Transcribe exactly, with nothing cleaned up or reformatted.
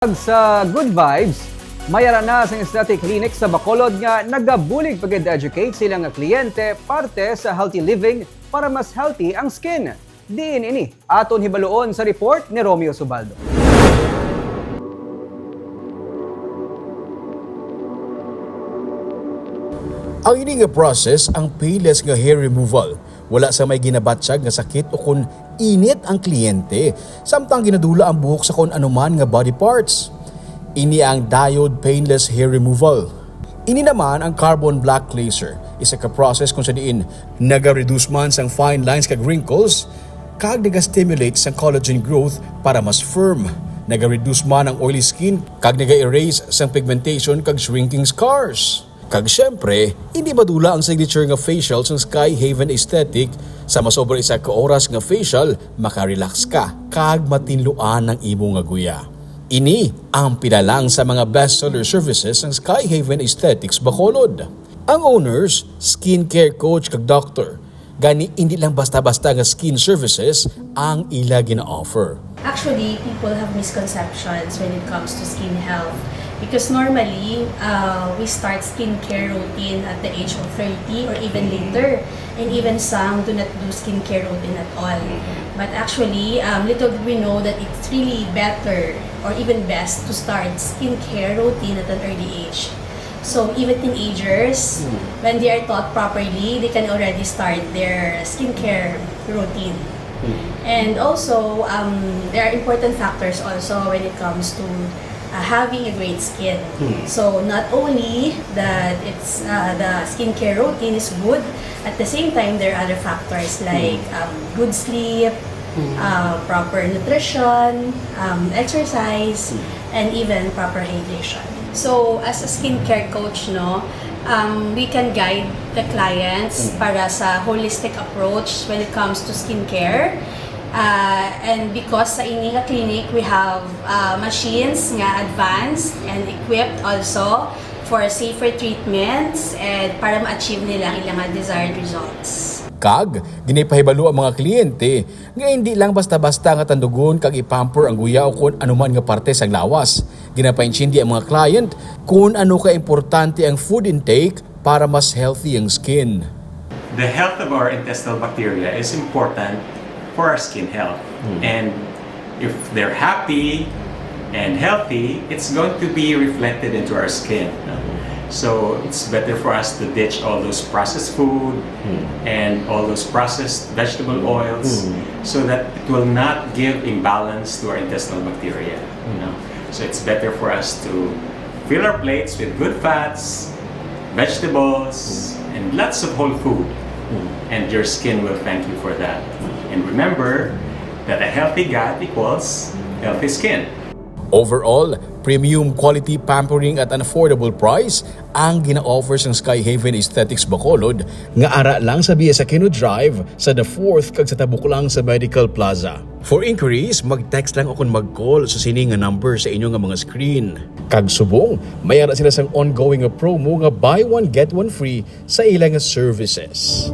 Ag sa Good Vibes, may ara na sang aesthetic clinic sa Bacolod nga nagabulig pag-educate sa ilang kliyente parte sa healthy living para mas healthy ang skin. Diin ini? Aton hibaluon sa report ni Romeo Subaldo. Ang ini nga process ang painless nga hair removal. Wala sa may ginabatyag nga sakit o kon init ang kliyente, samtang ginadula ang buhok sa kon anuman nga body parts. Ini ang diode painless hair removal. Ini naman ang carbon black laser, isa ka process kung sa diin nagareduce man sang fine lines kag wrinkles, kag naga-stimulate sang collagen growth para mas firm. Nagareduce man ang oily skin, kag naga-erase sang pigmentation kag shrinking scars. Kag syempre, hindi madula ang signature nga facial sang Sky Haven Aesthetic. Sa masobra isa ka oras nga facial, makarelax ka kag matinluan ang imo nga guya. Ini ang pila lang sa mga best-seller services sang Sky Haven Aesthetics Bacolod. Ang owners, skincare coach kag doctor, gani hindi lang basta-basta nga skin services ang ila gina-offer. Actually, people have misconceptions when it comes to skin health because normally uh, we start skincare routine at the age of thirty or even later, and even some do not do skincare routine at all. But actually, um, little did we know that it's really better or even best to start skincare routine at an early age. So even teenagers, when they are taught properly, they can already start their skincare routine. And also, um, there are important factors also when it comes to uh, having a great skin. So not only that it's uh, the skincare routine is good, at the same time there are other factors like um, good sleep, uh, proper nutrition, um, exercise, and even proper hydration. So as a skincare coach, no, um, we can guide the clients para sa holistic approach when it comes to skincare. Uh, and because sa ini nga clinic, we have uh, machines nga advanced and equipped also for safer treatments and para ma-achieve nila ang ilang desired results. Kag ginapahibalo ang mga kliyente nga hindi lang basta-basta nga tandugon kag ipamper ang guya o kon anuman nga parte sang lawas. Ginapaintindi ang mga client kon ano ka importante ang food intake para mas healthy ang skin. The health of our intestinal bacteria is important for our skin health. And if they're happy and healthy, it's going to be reflected into our skin. So it's better for us to ditch all those processed food and all those processed vegetable oils so that it will not give imbalance to our intestinal bacteria. You know? So it's better for us to fill our plates with good fats, vegetables, and lots of whole food. And your skin will thank you for that. And remember that a healthy gut equals healthy skin. Overall, premium quality pampering at an affordable price ang gina-offer sang Sky Haven Aesthetics Bacolod nga ara lang sa B S Aquino Drive, sa The Fourth kag sa Tabuklang sa Medical Plaza. For inquiries, mag-text lang o kon mag-call sa sini nga number sa inyo nga mga screen. Kag subong, may ara sila sang ongoing nga promo nga buy one get one free sa ila nga services.